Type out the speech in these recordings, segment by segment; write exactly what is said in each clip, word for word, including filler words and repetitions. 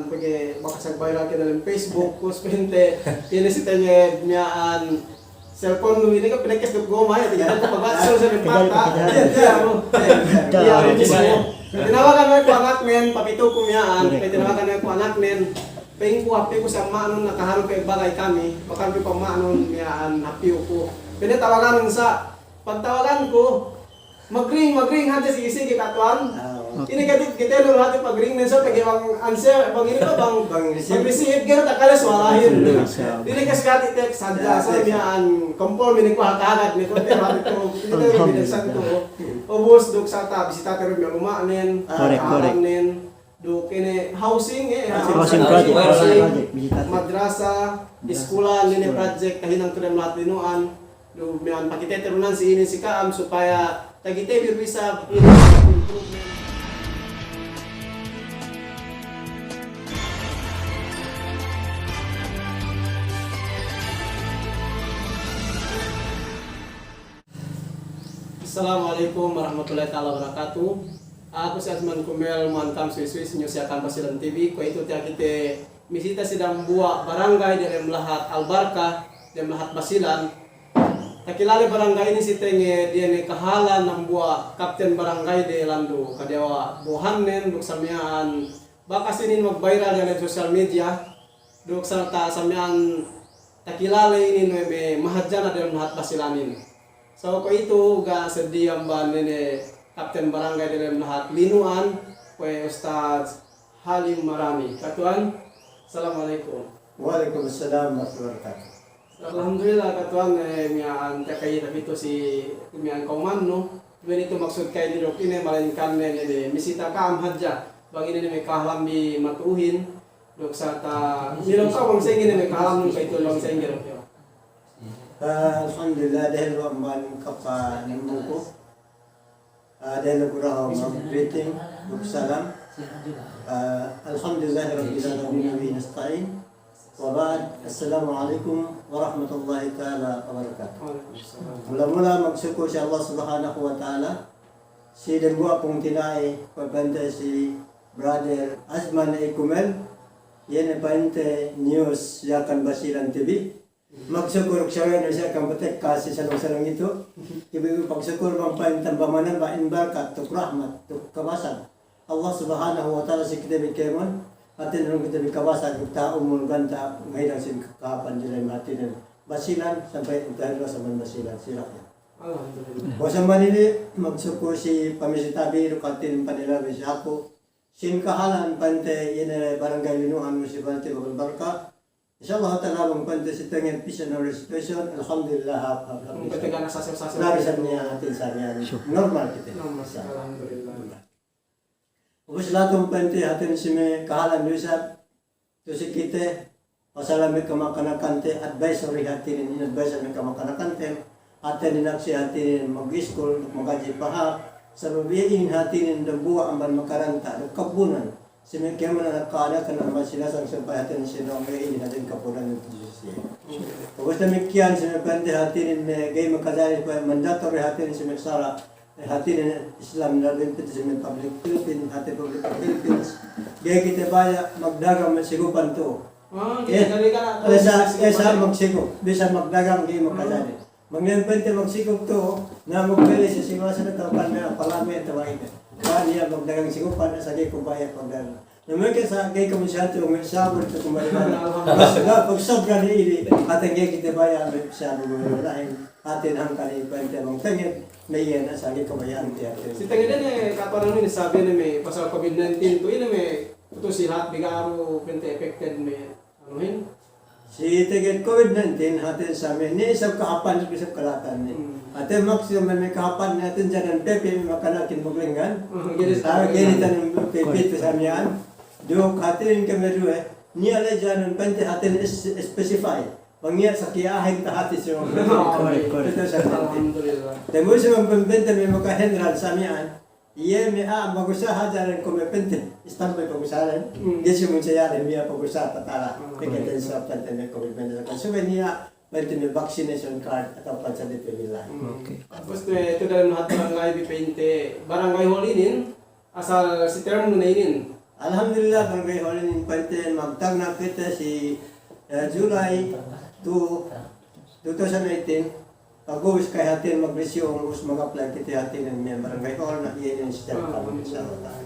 Pegge' bakas nag-viral ke dalem Facebook, ubus pa'inte, ine si tenge miya'an cellphone nu ine ke pinekes duk goma, iye, tiga ratus pagbatso sa' duk mata. Iya, iya, iya. Iya, iya. Tinawagan we' ku anaknen, papituku miya'an, tinawagan we' ku anaknen, pa'inku hāpiku si amma'nun, nakahalu pe bagay kami, bakan pe pa'amma'nun miya'an hāpiku. Pa'inte tawaganun sa', pagtawaganku, Mag-ring, mag-ring hadja sigi-sigi, Ka' Tuwan. Ah, okay. Ine kite, kite lu hati pag-ring nen so, pegge' bang answer, bang ine ko, bang, bang receive, ga'i takale suwalahin. Receive. Ine kasi hati text hadja, so miya'an kompol mini ku hagad-hagad, mini ku te hati tu, ine te binasa tu. Ubus duk sa' ta, bisita te du me' luma'nen, correct, correct, alamnen, duk ine housing, eh, housing project, housing project, bisita te. Madrasa, iskula, ine project, tahinang tu dem lahat Linu'an. Duk miya'an pakite te du nan si inin si ka'am supaya takite bi du isab inin improvement. Assalamu alaikum warahmatullahi ta'ala wabarakatuh. Aku si Azman Kumel, mantam Swiss, Swiss, News Yakan Basilan T V. Kuwe'itu tiya' kite misita si dambuwa' barangay diyalem lahat Al-Barka, diyalem lahat Basilan. Takilale barangay inin si tenge diye ne kahalan dambuwa' kapten barangay de Landu Kadiyawa Bohanen, duk sa' miya'an bakas inin mag-viral diyalem social media, duk sarta sa' miya'an takilale inin we' me' mahadjana diyalem lahat Basilanin. So kuwe'itu ga' seddili amban ine kapten barangay diyalem lahat Linu'an, kuwe' Ustadz Halim Marani. Ka' Tuwan, assalamu alaikum. Wa alaikum assalam warahmatullahi wabarakatuh. Alhamdulillah, Ka' Tuwan, eh, miya'an takay tapitu si miya'an kawmannu. Kuwe' inin tu maksud kay diduk ine, malainkan ne, ne, ne, misita ka'am hadja. Bang ine ne me' kahalan bi matu'uhin. Duk sarta, nilong ka'u bang sa'ingge ne me' kahalan nu kuwe'itu bang sa'ingge duk. Ah, alhamdulillah, dehellu amban kapanambuku. Ah, dehellu ku dahu' mag-greeting, duk salam. Ah, alhamdulillahi rabbil alamin, wa bihi nasta'in. Wa ba'd, assalamu alaikum warahmatullahi ta'ala wabarakatuh. Mula-mula magsukul si Allah Subhanahu wa Ta'ala, si dambuwa' pungtina'i, pa'inte si Brother Azman Kumel, iye ne pa'inte News Yakan Basilan T V. Magsukul duk sawe'nu siye kan patekka si salung-salung itu. Ibu-ibu pagsukul bang pa'in tamba manamba in barkat duk rahmat duk kabasag Allah Subhanahu wa Ta'ala si kite bi kēmon. Hātinen kite bi kabasag duk taha' umul ganta' ngahinang sin kahāpan diyalem hātinen Basilan sampay tahinang saman Basilan si rakyat. Alhamdulillah. Puwas amban inin magsukul si pamisita bi duk hātinen panilabi si aku. Sin kahalan pa'inte ine barangay Linu'an municipality Bagan Barka. Insya Allah ta'ala bang pa'inte si tenged peace and order situation, alhamdulillah, alhamdulillah. Pa'inte ga' ne sasel-sasel. Na bisan niya' hātin sa' niya' normal kite. Normal, alhamdulillah. Ubus lahat pa'inte hātin si me' kahalan du isab, tu si kite, pasal me' kamakanakante, advisory hātinen, in advice me' kamakanakante, hātinen aksi hātinen mag-iskul, maghadji pahāp, sabab iye inin hātinen dambuwa' amban makaranta', duk kabbunan. Si me' kēmon anak ka'anakan amban sinasang sampay hātinen sinong iye inin hātinen kabbunan itu si siye. Ubus damikkiyan si me' pa'inte hātinen me' ga'i makajari, mandatory hātinen si me' sara', hātinen Islam, labi pa'inte si me' public Philippines, hāti public Philippines. Ga'i kite baya' magdagang me' sigupan tu. Ah, eh, ga'i kite baya' esa, esa magsigup, bisan magdagang ga'i makajari. Bang iyan pa'inte magsigup tu, na magbeli si siwa sa' na tawkan na palame atawa ine. Bang iyan magdagang sigupan, asa ga'i ku baya' pagdagang. Na meke sa' ga'i kamu siyatu me' sabun tu kumbali baya'. Alhamdulillah. Pagsobra ne inin, hātinen ga'i kite baya' me' sabun me' lahin. Hātinen hangkan inin pa'inte bang tenged, me' iyan asa ga'i kabaya'an tiya' te. Si tenged ne kaparan inin sabi ne me' pasal covid nineteen tu inin me' putus sihat bigaru pa'inte affected me' anuhin. Si tenged covid nineteen hātinen sa' me' niya' isab kahāpan, isab kalahatan ne. Hmm. Hātinen maksud me' kahāpan ne hātinen janan pepe me' makanakin maglengngan. Hmm, jadi sa' gini tanem pepe tu sa' miya'an. Duk hātinen kamaduwe, niya' le janan pa'inte hātinen is-, specify. Bang iye sa' kiyahin tahati si orang. Correct, correct. Itu sa' pa'inte. Alhamdulillah. Temui si bang pa'inte me' makahenran sa' miya'an. Iye me' a'a magusaha jalan kuwe' me' pa'inte, istampay pagusaha jalan. Hmm. Ga'i si munsa jalan me' a'a pagusaha patala. Hmm. Pegge' te sa' pa'inte me' kuwe' me' pa'inte. Subey niya' pa'inte me' vaccination card atawa pa'inte sa' dipamilay. Hmm. Okay. Tapus tu, tu dalem lahat barangay bi pa'inte, barangay hall inin, asal si term ne inin. Alhamdulillah, barangay hall inin pa'inte magtagna' kite si, eh, July two, two thousand eighteen. Pag'ubus kahatin mag-resume, ubus mag-apply kite hatinen me' barangay hall na iye inin si Telcom, insya Allah.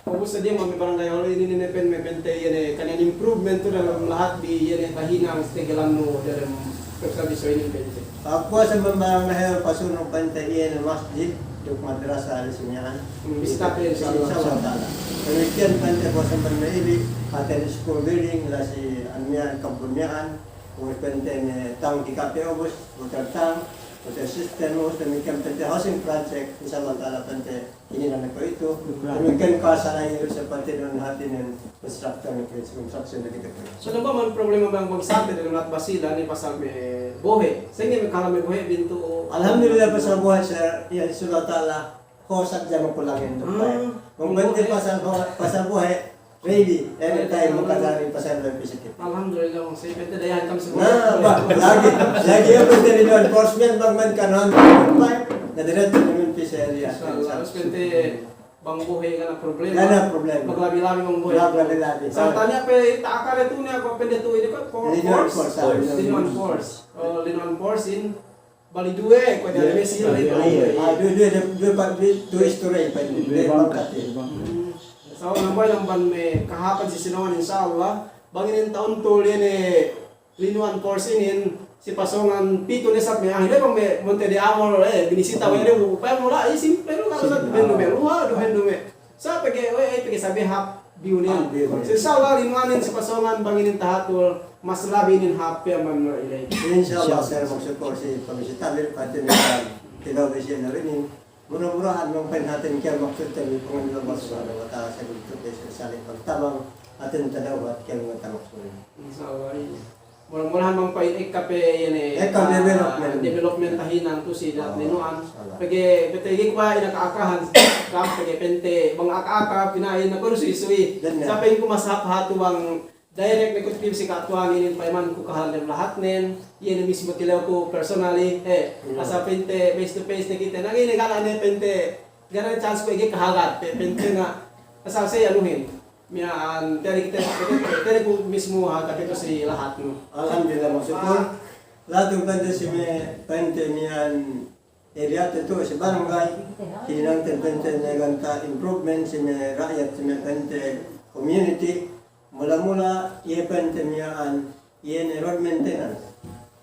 Ubus sa diya me' barangay hall inin, inin pa'in me' pa'inte iye ne kaniyan improvement tu dalem lahat bi iye ne tahinang si tegelannu dalem pagserbisyu inin pa'inte. Pagpuwas me' barangay hall, pasunug pa'inte iye ne masjid duk madrasa di sinihan. Hmm, bisita pe, insya Allah. Insya Allah ta'ala. Damikkiyan pa'inte puwas me' ili, hatin school building, la si anu miya'an, kampung miya'an. Ubus pa'inte me' tangki kape, ubus water tank, water system, ubus damikkiyan pa'inte housing project, insya Allah ta'ala pa'inte inin ne kuwe'itu. Damikkiyan kalsada iye du seperti dengan hatinen construction, construction ne kite kuwe'. So, duma'in man problema bang, bang sampay dalem lahat Basilan inin pasal me' bohe'. Sa'ingge me' kahalan me' bohe' bintu? Alhamdulillah, pasal bohe', sir, iye, insya Allah ta'ala. Ho, sadja mapulangin tu, Pak. Hmm. Bang pa'inte pasal ho, pasal bohe', ready. Anytime makajari pasal bohe' pī si kite. Alhamdulillah, bang. Sa'ingge pa'inte dayahan kami semua. Na, ba, lagi', lagi' iye pa'inte law enforcement, bang, man kanuhan, Pak. Na diretso namin pī si area. Insya Allah, harus pa'inte bang bohe' ga' ne problema. Ga' ne problema. Maglabi-labi bang bohe'. Maglabi-labi. Sa' tanya pe, ta'akale tu ne aku pa'inte tu inin, Pak, for-, law enforcement, force. Law enforcement. Oh, law enforcement. Bali duwe, kuwe' diyalem isi, bali duwe. Ah, duwe, duwe, duwe, duwe, duwe, duwe istori, pa'in. Duwe bangkat. Hmm. So, nambahayang bang me' kahāpan si Sinongan, insya Allah. Bang inin ta'untul iye ne law enforcement inin, si Pasongan pitu ne isab me' a'a. Ine bang me' Monte de Amor, eh, binisita we' ne, upaya mula, eh, simple, harus duwe, duwe, duwe, duwe. Sa' pegge', we', pegge' sabi hāp biyu ne. Hāp biyu ne. Insya Allah, law enforcement si Pasongan bang inin tahatul, mas labi inin hāp pe amban inin. Insya Allah, sir, maksud ku si pamisita bi, pa'inte ne, tilaw bi si inin. Mura-murahan, bang pa'in hatin kēmon maksud te bi, pangandil Allah Subhanahu wa Ta'ala, sa' guntu' ke sali' pagtabang, hatin tadawhat kēmon maksud. Insya Allah, iye. Mura-murahan bang pa'in ekka pe iye ne, ekka, ah, development. Development tahinang tu si lahat Linuan. Insya Allah. Pegge' pa'inte ga'i kuwe' ine ka'akahan, pegge' pa'inte bang aka-aka, pina'in aku suwi-suwi. Benar. Sa' pa'inku mas hāp hatu bang direct ne ku tiyu' si ka'atuhan inin, payamanku kahālan dem lahatnen, iye ne mismo tilew ku personally, eh, hmm, asal pa'inte face to face ne kite, na ga'i ne, ga' ne pa'inte, ga' ne chance ku ga'i kahagad, pe-, pa'inte na, asal sa' anuhin. Miya'an, tiya' ne kite, tiya' ne ku mismo hāp kapitu si lahatnu. Alhamdulillah, maksudku, ah, lahat pa'inte si me', pa'inte miya'an, area-te tu si barangay, hinangte pa'inte ne ganta' improvement si me' ra'yat, si me' pa'inte community, mula-mula iye pa'inte miya'an, iye ne road maintenance.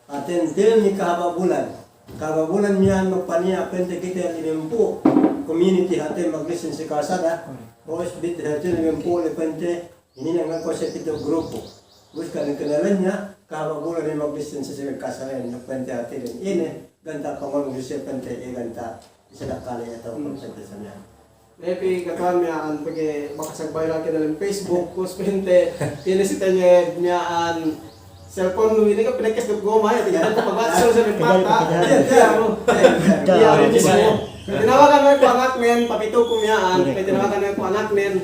Hatin dil ni kahaba' bulan. Kahaba' bulan miya'an magpaniya' pa'inte kite limempū' community hatin maglisin si kalsada. Ubus bit hatin limempū' le pa'inte, inin ne ngaku si pitu grupu. Ubus kan kenalan niya', kahaba' bulan ne maglisin si kalsada, pa'inte hatin inin. Ine, ganta' pangolong si pa'inte, iye ganta' Isa dakale atawa, hmm, pagpente sa miya'an. Lepi katuwan miya'an pegge' bakas nag-viral ke dalem Facebook, ubus pa'inte, ine si tenge miya'an cellphone nu ine ke pinekes duk goma ya, tinggal ku pagwatsu sa miya'an. Iya, iya, iya. Iya, iya. Tinawagan we' ku anaknen, papituku miya'an, tinawagan we' ku anaknen.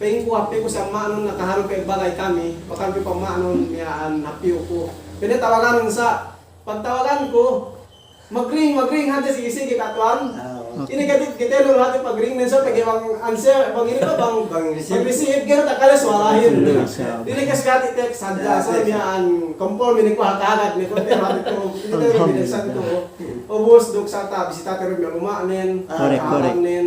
Pa'inku happiku sa ma'nun nakahalu pe bagay kami, bakan pe pama'nun miya'an happiku. Pa'inte tawaganun sa, pagtawaganku, Magring, magring hadja sigi-sigi katuwan. Ah, okay. Ine kite, kite dulu hati pagring ne sa pegge' bang answer, bang ine bang, bang receive. Bang receive, ga'i takale suwalahin. Receive. Ine ke sgati text hadja, ya, sa text. Miya'an kompol mini ku haka agad ne ku te hati tu. Ine te mini sa tu. Alhamdulillah. Ubus duk sa ta bisita te rumah-rumahnen. Ah. Korek, korek. Nen.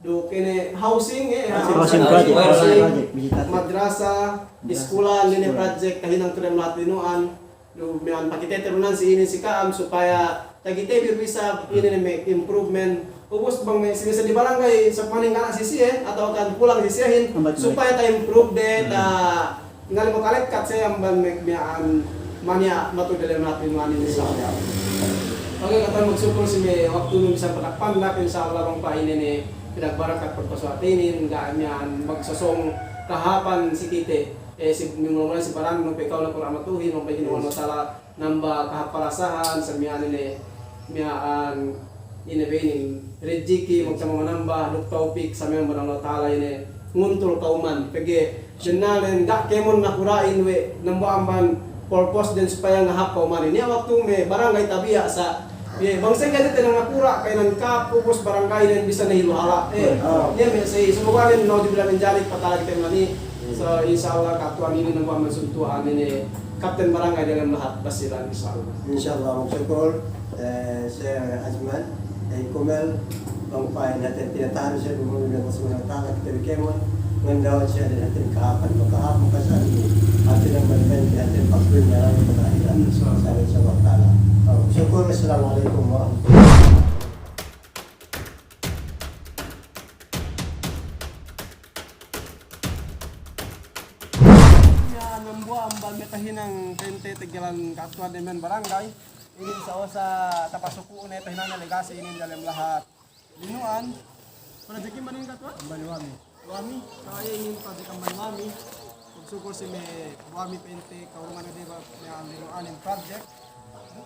Duk ine housing, eh, housing project, housing project, madrasa, iskula, ine project, kahinang tu dem lahat Linuan. Duk miya'an pakite terunan si inin si ka'am supaya tagite bi bisa inin me' improvement. Ubus bang me' si bisa di barangay, sa' maning kana' si siye, atawa kan pulang si siyehin, supaya ta-improve de, ta Ngali makalekkat siye amban me', miya'an maniya' matu dalem hati mani, insya Allah. Oke, katuwan, magsukul si me' waktunun bisan pandak-pandak, insya Allah bang pa'in inin pinagbarakat pagpasuwa inin, ga' miya'an magsosong kahāpan si kite, eh, si, mula-mula si barannu pe, kaw na ku rahmatuhin, bang pa'in inin, insya Allah, namba kahāp parasahan, sa miya'an inin, miya'an inin be inin, rejeki, magtamba-manamba, duk tawpik, sa miya'an amban Allah Ta'ala inin, nguntul kawman. Pegge' bennalnen, ga' kēmon nakura'in we', namba amban purpose den supaya ngahāp kawman inin. Niya' waktu me' barangay tabiya' sa, Iye, bang sa'ingge te nakura', ka'inan kap, ubus barangay ne bisan ne ilu hala'. Eh, oh, iye me' sa'ingge, sumagawa' ne na'udzubillah min dzalik, patala kite mani. Hmm. So, insya Allah, katuwan inin nabuwa' masuntu'an inin, kapten barangay diyalem lahat Basilan, insya Allah. Insya Allah, magsukul, eh, Sir Ajman, eh, kumel, bang pa'in hātin tinatahan siye duma'in diyalem Subhanahu wa Ta'ala, kite bi kēmon, nganda'u siye hātin kahāpan, makahāp, makasali, hātin amban pa'inte, hātin pagdunya, hātin pagdunya. Insya Allah. Insya Allah Ta'ala. Oh, magsukul, assalamu alaikum warahmatullahi wabarakatuh. Iye, nambuwa' amban me' tahinang pa'inte tegelan katuwan demen barangay. Inin sa-, sa tapasuku' ne tahinang delegasi inin diyalem lahat Linuan. Project in bang katuwan? Amban Wami. Wami. So, iye inin project amban Wami. Magsukul si me' Wami pa'inte ka'urungan ne de ba me' Linuan in project.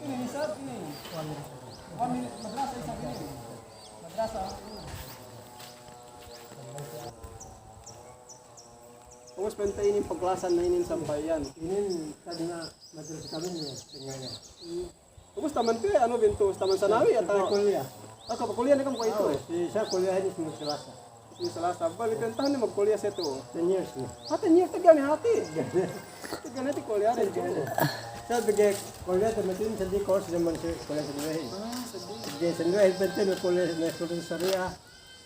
Inin isab inin. Wami. Wami madrasa isab inin. Madrasa. Ubus pa'inte inin paglasan ne inin sampay iyan. Inin tadima madrasa kami ne, tengahnya. Hmm. Ubus taman pe, anu, bintu, taman sanawi atawa? Kuliah. Ako, kuliah ne kam kuwe'itu? Oh, si, sa kuliah inin Isnin Selasa. Isnin Selasa. Bali pa'inte tahun ne magkuliah siye tu? Ten years ne. Ha, ten years, tiga ne hati. Tiga ne hati kuliah ne tu. Sa pegge' kuliah, taman inin sadi course, taman si kuliah sadi. Ah, sadi. Pegge' sadi, pa'inte ne kuliah, ne kuliah Syariah.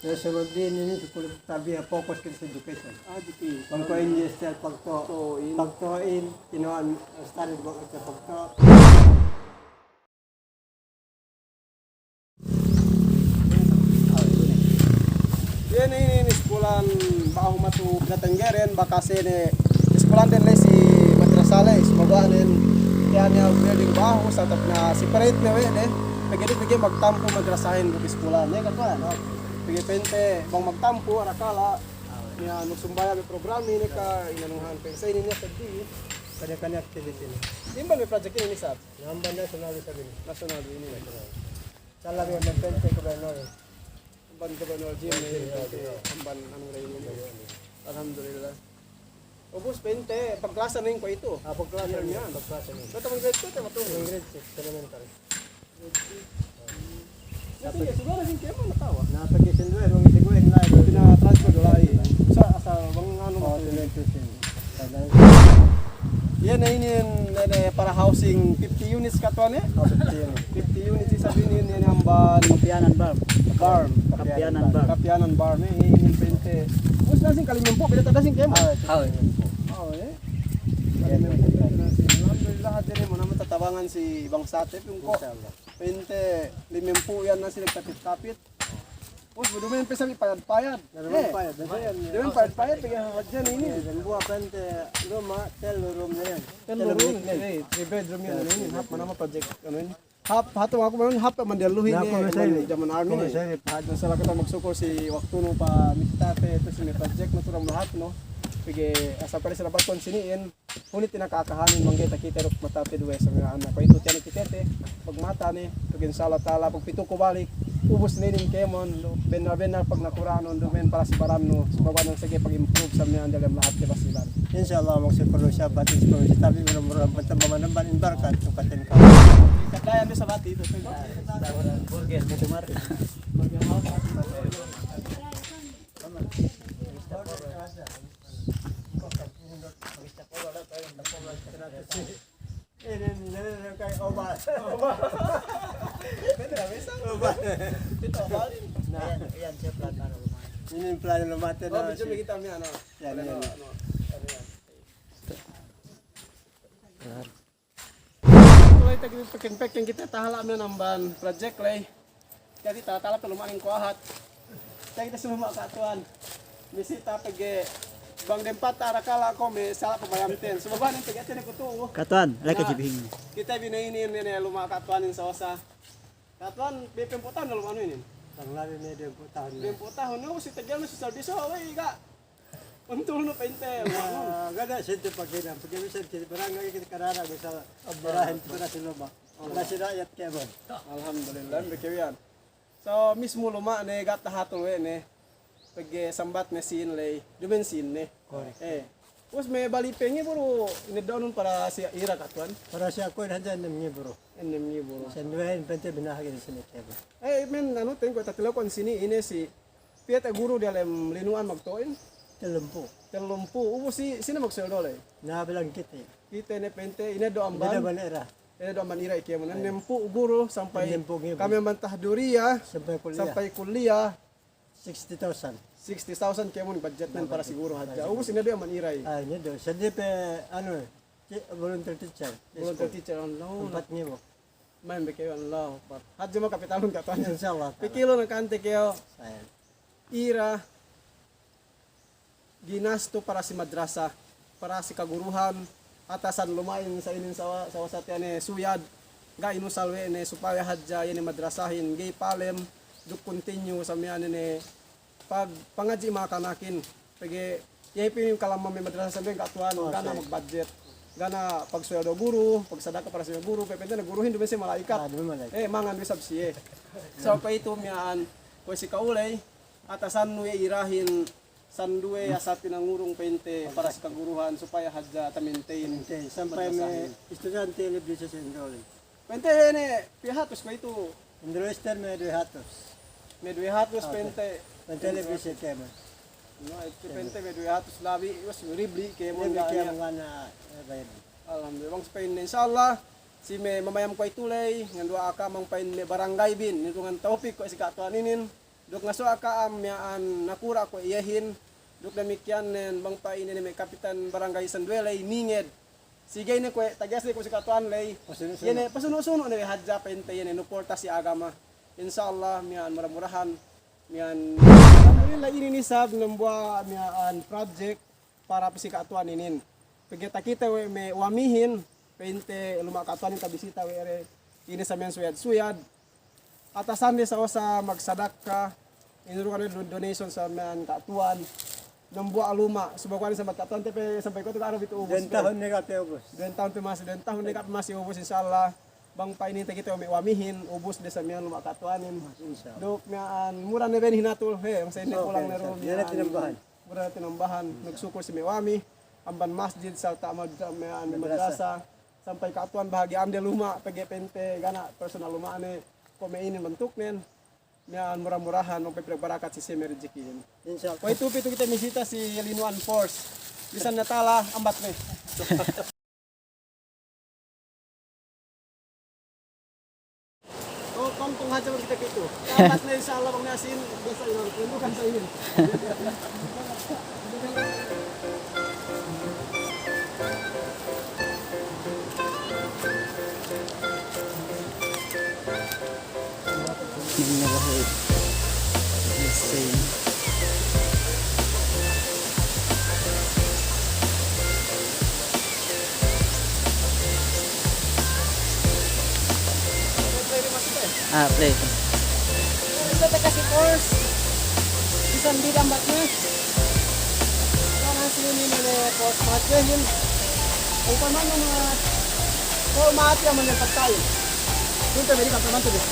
Sulu'in inin sukul tabiya' fokus kite si education. Ah, education. Bang kuwe' inin stel pagto', pagto'in, kinuwan study bang kite pagto'. Iye ne inin iskulan ba'ahu matu pinatenggeren, bakas inin iskulan den la'i si madrasa la'i, sumagawa' inin tiya' niya' building ba'ahu, sa' tap na separate ne we' ne, pegge' du pegge' magtampu madrasahin duk iskulan, ne katuwan. Pegge' pa'inte bang magtampu, arakala' niya' nusumbaya' me' program inin ka inanuhan pe. Sa' inin niya' seddi. Kanya-kanya activity ne. Amban me' project inin isab? Amban national isab inin. National inin. National. Sa' labi amban pa'inte gubernor. Amban gubernor Jim ne, amban anu inin. Alhamdulillah. Ubus pa'inte paglasan inin kuwe'itu. Ah, paglasan inin, paglasan inin. Sa' taman grade two, taman grade six, elementary. Sige, siguro na sin kēmon atawa? Na, pegge' sin duwe, bang sin duwe, na, pina-transfer du la'i. Sa', asal bang anu, oh, ma- Iye ne inin, ne, ne, para housing fifty units katuwan ne? Oh, fifty units. Fifty units isab inin, inin amban Kapiyanan Barm. Barm. Kapiyanan Barm. Kapiyanan Barm, eh, inin pa'inte. Ubus na sin kalimempū', bida tada sin kēmon? Ah, oh, eh. Kalimempū', bida na sin. Alhamdulillah, hadja ne, muna-muna tatabangan si bangsate, pungko. Insya Allah. Pa'inte limempū' iyan na sila kapit-kapit. Ubus, duma'in pe sa' payad-payad. Duma'in payad-payad, pegge' hadja ne inin. Dambuwa' pa'inte luma', tellu room ne iyan. Tellu room, eh, three bedroom iyan, inin. Hāp, manamal project, anu inin. Hāp, hatu aku manamal hāp, man delluhin ne, man jaman army ne. Hadja sala kite magsukul si waktunu pamissāte, terus me' project, no, tu'u lahat, no. Pegge' asal pa'in sila baton sini'in. Hunit ina ka'akahanin mangga'i takite duk matate duwe sa miya'an. Kuwe'itu tiya' ne kite te, magmata ne, pegge' insya Allah ta'ala, pagpitu ku balik, ubus ne inin kēmon, bennal-bennal pagnakura'nun, duma'in para si barannu, sumagawa' ne sege pag-improve sa miya'an diyalem lahat te Basilan. Insya Allah, magsukul du siya, bati si pamisi tabi', mura-mura, mata-, mama-, mama-, in barkat, tukatin ka. Kadayan du sa bati itu, tuh. Burger, itu mari. Ini, ini, ini, kayak obat. Obat. Betul, bisa. Obat. Itu obat. Nah. Iyan, iyan, siap lah, taruh rumah. Ini pelan lumate. Oh, na, bisa si kita, mi, anu. Ya, anu, ini. Anu, anu, ya. La'i tagi packing-packing kite tahala' me' amban project la'i. Jadi tala-tala pe luma'in kuwahat. Jadi kite si luma' ka'atuwan. Misita pegge' bang dempat arakala' ko' me' sala' pabayamten. Sumagawa' ne pegge' ate ne kutu'u. Ka'atuwan, la'i ka jibihing. Kite bi ne inin, ne, ne luma' ka'atuwanin sa-osa. Ka'atuwan, bi pempū' tahun ne luma' nu inin? Tang labi me' dempū' tahun ne. Dempū' tahun ne, si tegel ne si Saudi so, we' ga'. Untung nu pa'inte. Ah, ga' da sente paghinang, pegge' bisan kite barangay kite karara bisan birahin kite na si luma'. Para si rakyat kēmon. Alhamdulillah, be kew iyan. So, mismu luma' ne ga' tahatul we' ne. Pegge' sambat ne sīn ley, duma'in sīn ne. Correct. Eh. Ubus me' bali pe ngibu du ineddo'nun para si ira, Ka' Tuwan? Para si aku hadja ennem ngibu du. Ennem ngibu du. Sinduwehin pa'inte binahagi' ne si me' kēmon. Eh, men, anu, tengko' tatilewkon sini, ine si, piye te guru diyalem Linuan magto'in? Tellumpū'. Tellumpū'. Ubus si, sine magsuweldo ley? Na, bilang kite. Kite ne pa'inte, ineddo' amban? Ineddo' amban ira. Ineddo' amban ira i kēmon. Ay. Ennem pū' guru sampay, ennem pū' guru. Kami amban tahduriyah. Sampay kulliyah. Sampay kulliyah. Sixty thousand. Sixty thousand kēmon budgetnen para si guru hadja. Ubus ineddo' amban ira i. Ah, ineddo'. Seddili pe, anu, ti-, volunteer teacher. Volunteer teacher, anu. Ampat ngibu. Main be kew, Allahu Akbar. Hadja me' kapitalun, Ka' Tuwan. Insya Allah. Pikilun kante kew. Ira ginastu para si madrasa, para si kaguruhan, atasan luma'in sa inin sawa, sawa sa tiya' ne suyad, ga' inusal we' ne supaya hadja iye ne madrasahin ga'i palem, duk continue sa miya'an ne pag-, pangadji' me' akanakin. Pegge' iye pī kalamma me' madrasa sambe, Ka' Tuwan, ga' ne magbudget. Ga' ne pagsuweldo guru, pagsadaka para si guru, pe pa'inte ne guruhin duma'in si mala'ikat. Ah, duma'in mala'ikat. Eh, mangan du isab siye. So, kuwe'itu miya'an, kuwe' si ka'u ley, atasannu iye irahin, sinduwe asal pinangurung pa'inte para si kaguruhan supaya hadja ta-maintain. Maintain. Sampay me' estudyante lebbi si enrolling. Pa'inte ne piye hatus kuwe'itu? Enrolling me' duwe hatus. Me' duwe hatus pa'inte. Pa'inte lebbi si kēmon. No, itu pa'inte me' duwe hatus labi, ubus ribli kēmon. Ribli kēmon ga' ne, eh, bayad. Alhamdulillah, bang pa'in, insya Allah, si me' mamayam kuwe'itu ley, nganduwa'a ka'am bang pa'in me' barangay bin, nitungan tawpik kuwe' si Ka' Tuwan inin, duk ngasuwa' ka'am miya'an nakura' kuwe' iyehin, duk damikkiyan nen bang pa'in ine me' kapitan barangay sinduwe ley ninged. Sige ine kuwe' tages ne kuwe' si Ka' Tuwan ley. Pasunu'-sunu'. Iye ne pasunu'-sunu' ne hadja pa'inte iye ne nuporta si agama. Insya Allah miya'an mura-murahan miya'an. Alhamdulillah, inin isab dambuwa' miya'an project para pī si Ka' Tuwan inin. Pegge' takite we' me' wamihin, pa'inte luma' Ka' Tuwan inin tabisita we' de, ine sa miya'an suyad-suyad. Atasan de sa osa magsadaka, inurungan de donation sa miya'an Ka' Tuwan. Dambuwa' luma', subey kuwe' inin sa Ka' Tuwan, te pe sampay kuwe'itu ga' du pitu ubus. Duwe tahun ne ga' pe ubus. Duwe tahun pe masi, duwe tahun ne ga' pe masi ubus, insya Allah. Bang pa'in inin takite we' me' wamihin, ubus de sa miya'an luma' Ka' Tuwanin. Insya Allah. Duk miya'an mura ne ben hinatul, he, bang sa inin kulang ne du miya'an. Mura tinambahan. Mura tinambahan. Nagsukul si me' wami, amban masjid, sarta' mag-, miya'an madrasa. Sampay Ka' Tuwan bahagi'an de luma', pegge' pa'inte ga' ne personal luma'ne, kuwe' me' inin bantuknen. Miya'an mura-murahan, bang pa'in pinagbarakat si siye me' rejekihin. Insya Allah. Kuwe'itu pitu kite misita si Linuan Force. Bisan ne tala, ambat ne. Oh, pangpang hadja bang kite pitu. Ambat ne, insya Allah, bang ne asin, biasa ilang, bukan sa inin. Ah, play. Ito, taga si Force. Bisan bida ambat ne. Ito na si ini, ini, Force Matthew, yun. Upama na mga, oh, mati ang mga patay. Yun, tayo, hindi ka pa man tuloy.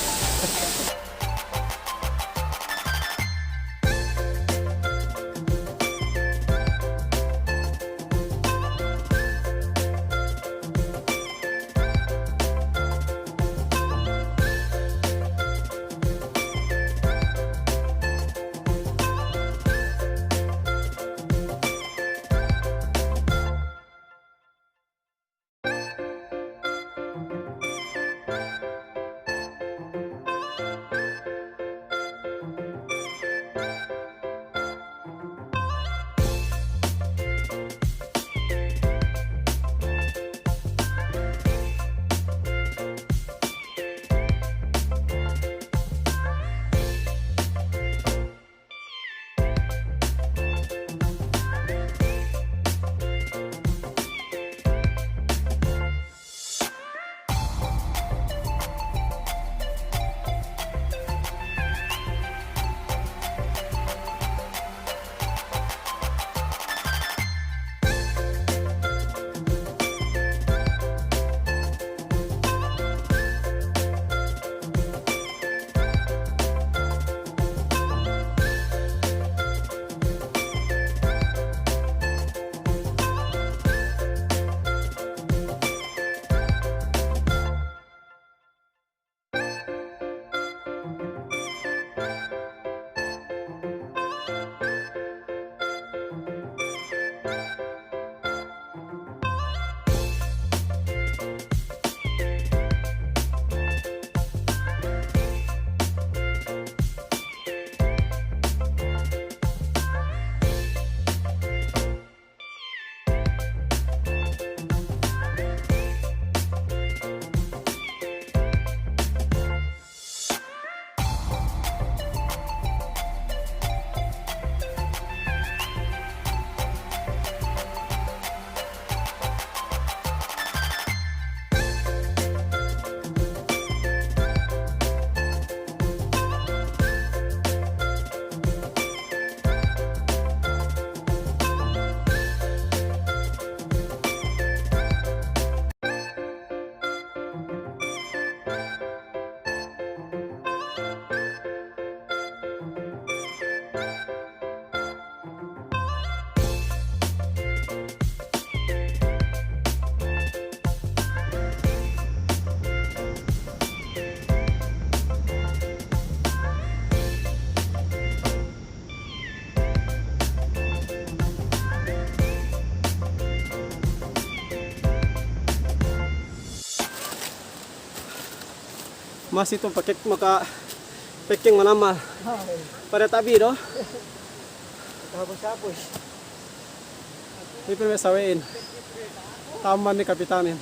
Masi tu pake maka pekeng manamal. Pada tabi do. Hapus-hapus. Ipin me' sawe'in. Taman ni kapitanin.